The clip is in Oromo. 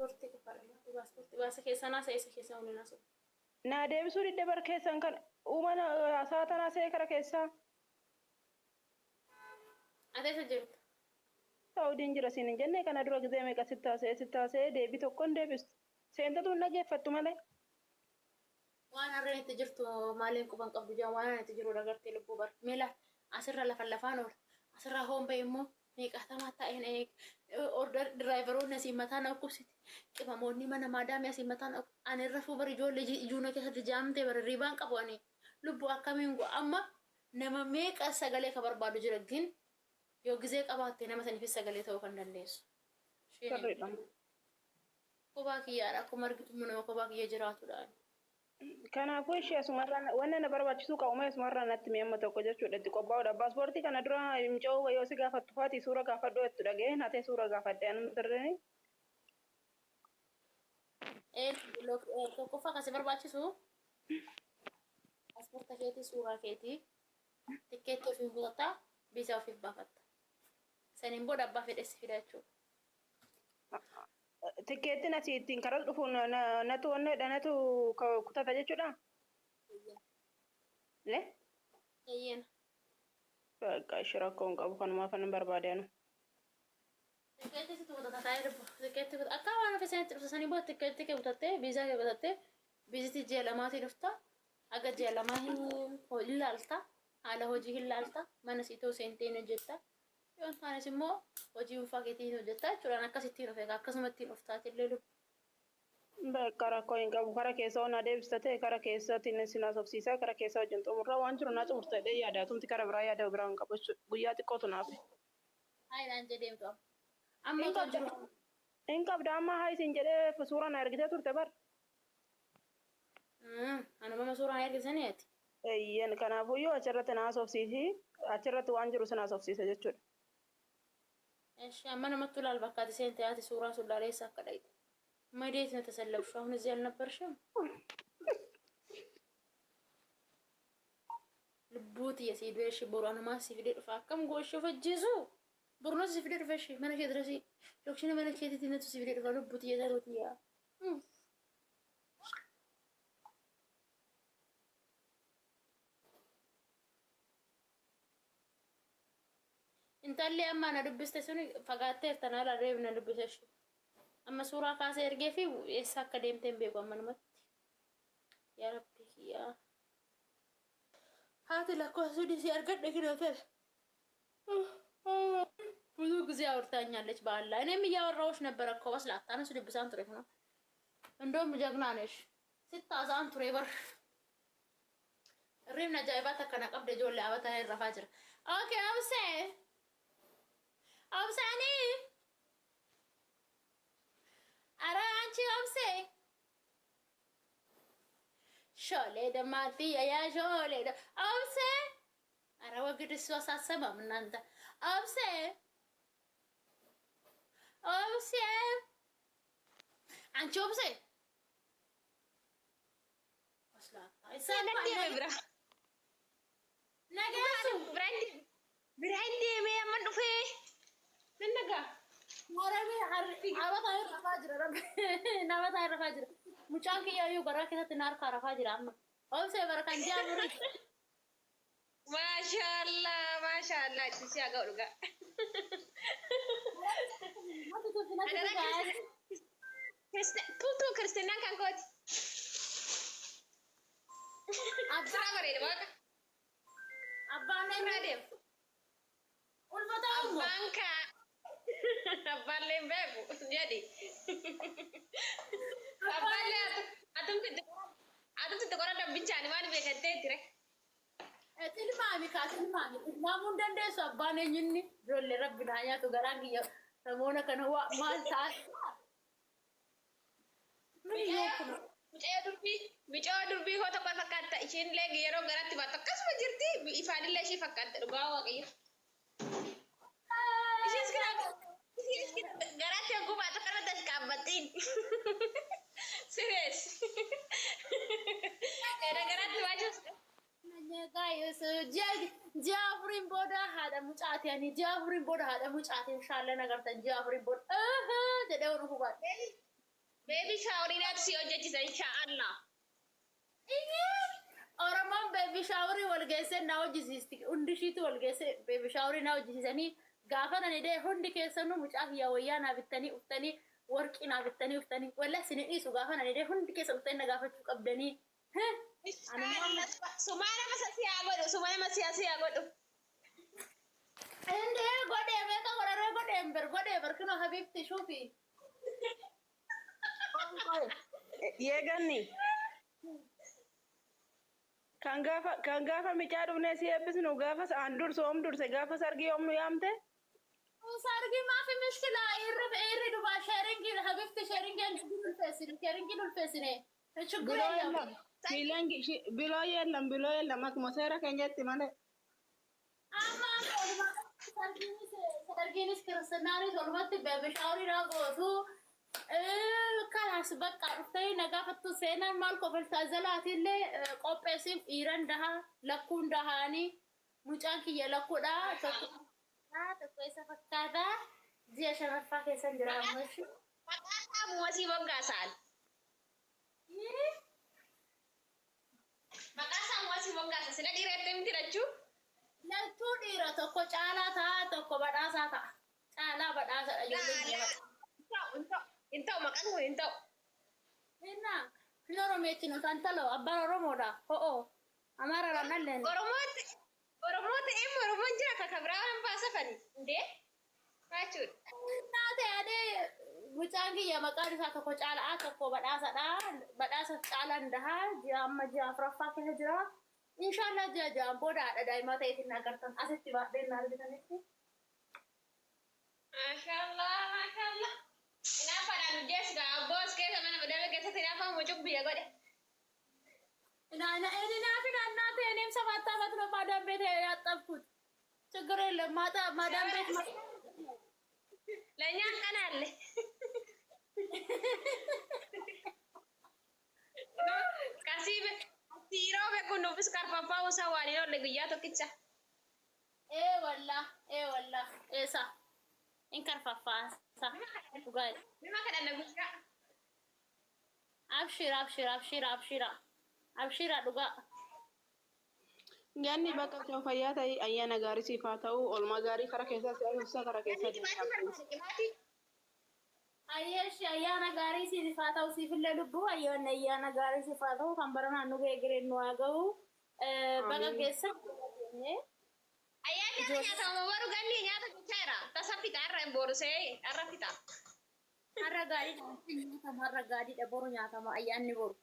Paaspoortii qofaadha. Paaspoortii baasa keessaa naasa eessa keessaa waliin haasa'u. Naa deebisuu didde bar keessan kan uumana saatanaa see kara keessaa. Ati eessa jirta? Saawudiin jira siin hin jenne kana dura gizee meeqa sitti haasa'ee sitti haasa'ee deebii tokko hin deebistu. Seentatu hin dhageeffattu malee. Waan harreen itti jirtu maaliin quban qabdu jaa waan ani itti jiru agartee lubbuu bar. Meela asirra lafa lafaan oola. Asirraa hoon ba'e immoo meeqaatamaa taa'een eeg. Order driveroonni asii mataa na dhukkubsiti. Qimamoonni mana maadaamii asii mataa na ani rafuu bar ijoollee ijuuna keessatti jaamtee bar riibaan qabu ani. Lubbuu akkamiin go'a amma nama meeqa sagalee ka barbaadu jira gin yoo gizee qabaatte nama saniifis sagalee ta'uu kan dandeessu. Sirriidha. Kophaa kiyyaadha akkuma argitu immoo nama kophaa kiyya jiraatudha. Kanaafuu ishee asumarraa wanna na barbaachisuu qabu mee asumarraa natti mee amma tokko jechuudha itti qophaa'uudha. Paaspoortii kana dura mucoo yoo si gaafattu faati suura gaafadhu jettu dhaga'een hatee suura gaafadhe anuma sirriin. Tokkoffaa kan si barbaachisu paaspoorta keetii suuraa keetii tikkeettii ofiif kutatta viizaa ofiif baafatta. Saniin booda abbaa fedhe si fida jechuudha. Tikkeettiin asii ittiin karas dhufu natu wanneedha natu kutata jechuudha. Le? Eeyyeen. Bakka ishee rakkoo hin qabu kanumaaf kan barbaade anu. Tikkeettii situ kutata taa'ee lubbu. Tikkeettii kutata akka waan ofi sanitti dhufta sanii booda tikkeettii kee kutattee viizaa kee kutattee viizitii ji'a lamaatii dhufta. Haga ji'a lamaa hin laalta. Haala hojii hin laalta. Mana sii ta'u seentee hin hojjetta. Yoo hin taanes immoo hojii dhuunfaa keetii hin hojjetta jechuudhaan akkasittiin of eega akkasuma ittiin of taatillee lubbu. Bakka rakkoo hin qabu kara keessa hoo na deebista ta'e kara keessaatiin sin haasofsiisa kara keessaa wajjin xumurra waan jiru naa xumurta jedhee yaada atumti kara biraa yaada biraa hin qabu jechuudha guyyaa xiqqootu naaf. Hayi naan jedhee deemtu amma. Amma Hin otoo qabda jiru. hin qabda amma hayi siin jedhee suura na ergitee turte bar. Anuma suuraan ergisanii ati. Eeyyen kanaafuyyuu achirratti na haasofsiisi achirratti waan jiru sin haasofsiisa jechuudha. Eshi amma namattu laal bakka ati seente ati suuraa sun laal eessa akka dhayxe. መዴት ነው የተሰለፍሽው? አሁን እዚህ አልነበርሽም? Lubbuu tiyya sii du'e ishee boru anumaa si fidee dhufa akkam gooshee of ajjeesu borunas si fidee dhufa ishee mana kee dirasii lokshina mana keetiitti natu si fidee dhufa lubbuu tiyya saruu tiyya. Intalli amma na dubbiste sun fagaatteerta na reebi na dubbise ishee. Amma suuraa kaasee ergee fi eessa akka deemte hin beeku amma namatti. Yaa Rabbi kiyyaa. Haati lakkoofsa sudii argadhe kinoo ta'e. ብዙ ጊዜ አውርታኛለች በአላ እኔም እያወራሁሽ ነበረ እኮ በስ ላታነሱ ድብሳን ቱሬ ነው። እንደውም ጀግና ነሽ ስታዛን ቱሬ በር ሪም ነጃይባ ተከነ ቀብደ ጆሌ አበታ ረፋ ጅራ ኦኬ አብሴ አብሳኒ አረ አንቺ አብሴ ሾሌ ደማቲ ያ ሾሌ አብሴ አረ ወግድ እሷ ሳሰማም እናንተ አብሴ አብሴ አንቺ አብሴ Biraan deemee amma dhufee nan nagaa. Nama rafaa jira. Mucaan kiyyaayyuu garaa keessatti na harkaa rafaa jira amma. Obsee bara kan ji'a afurii. Maashaallah maashaallah itti si haa ga'u dhugaa. Tuutuu kiristinnaan kan kooti. Sirraa bareeda waaqa. Abbaan Sirraa deema. Ulfa ta'u immoo. Abbaan kaa. Abbaan lee hin beeku jedhi. Abbaan lee atumti itti qoradha bichaani waan beekattee ture. Tilmaami kaa tilmaami. Tilmaamuu hin dandeessu abbaan eenyunni. Ijoollee rabbi naa nyaatu garaan kiyya namoota kana waa maal ta'a? Mucayyoo durbii koo tokko fakkaatta isheen illee yeroo garatti baattu akkasuma jirti ifaanillee ishee fakkaatta dhugaa waaqayyo. Ishees garaatti hogguu baattu akkanumatti as qaabbattiin. Sirees. Era garaatti baachus. Ji'a afuriin booda haadha mucaati ani ji'a afuriin booda haadha mucaati inshaallah nagartan ji'a afuriin booda jedhee waan dhufu baadhe. Baby showeriidhaatu si hojjechisa inshaallah. Oromoon baby showerii wal geessee na hojjisiisti. Hundi ishiitu wal geessee baby showerii na hojjisiisanii gaafa nani dee hundi keessanuu mucaa kiyya wayyaa naa bittanii uftanii, warqii naa bittanii uftanii, walla isin dhiisu gaafa nani dee hundi keessa uftanii na gaafachuu qabdanii. Sumaa nama si haa godhu, suma nama si haa godhu. Indee godhee meeqa godharee godheen bar godhee bar kinoo habibti shuufi. Yeeganni. Kan gaafa micaa dhufnee si eebbisnu gaafa aan dursu oom durse gaafa sargii oom nu yaamte. Sargii maafi mishkila irri irri duba sharing habibti sharing ulfeessine sharing ulfeessine ችግር Biloo የለም። የለም biloo የለም biloo የለም akkuma seera keenyatti malee. Amma sargiinis kiristannaanis walumatti baby showeriidhaa gootu. Kanaas bakka dhuftanii na gaafattu seenaan maal kofaltaa jalaatiillee qopheessiif dhiiran dahaa lakkuun dahaanii mucaan kiyya lakkuudha. Tokko isa fakkaata, ji'a shanaffaa keessan jira ammas. Maqaa saamuma sii moggaasaan. Maqaa saamuma sii moggaasa sila dhiira jettee miti lachuu. Lachuu dhiira, tokko caalaa ta'a, tokko badhaasaa ta'a. Caalaa badhaasadha ijoolleen biyya. Hin ta'u, maqaan kun hin ta'u. Inna hin Oromeetti kan talo abbaan Oromoodha. Ho'o Amaaraadhaan dhalleen. Oromoo ta'ee Oromoon jira ka biraa waan baasafani. Indee? Jechuudha. Innaa ta'e adee mucaan kiyya maqaan isaa tokko caalaa tokko badhaasadha. Badhaasa caalaan dahaa ji'a amma ji'a afuraffaa keessa jira. Inshaallah ji'a ja'an booda haadha daa'imaa ta'eetiin agartan asitti baadheen na argitanitti. Maashaallah, maashaallah. Hinaafaadhaan hojjeessu gaa abboo as keessa mana madame keessatti hinaafaa mucuk biyya godhe. እኔ ናፊን እናቴ እኔም 7 ዓመት ነው ማዳም ቤት ያጠብኩት። ችግር የለም ማዳም ቤት ለእኛ ቀን አለ። Kasii siiroo beekuun nuufis karfaffaa usaa waan hin oolle guyyaa tokkicha. Ee wallah, ee wallah, eesa inkarfaffaa dhugaa. Nima kadhanna guyyaa. አብሽር አብሽር አብሽር አብሽራ አብሽራ dhugaa. Nyaanni bakka kan fayyaa ta'e ayyaana gaarii siif haa ta'u, oolmaa gaarii kara keessaa si agarsiisa kara keessaa Qimaatii. Ayyeeshi ayyaana gaarii siif haa ta'u, siifillee lubbuu ayyaanni ayyaana gaarii siif haa ta'u, kan baranaan nu ga'e gireen nu haa ga'u. Baga keessa. Ayyaanni akka nyaatamu baru ganni nyaata jechaadha. Tasa fixa har'a hin boorusee har'a fixa. Har'a gaariidha nyaatama, har'a gaariidha, boru nyaatama ayyaanni boru.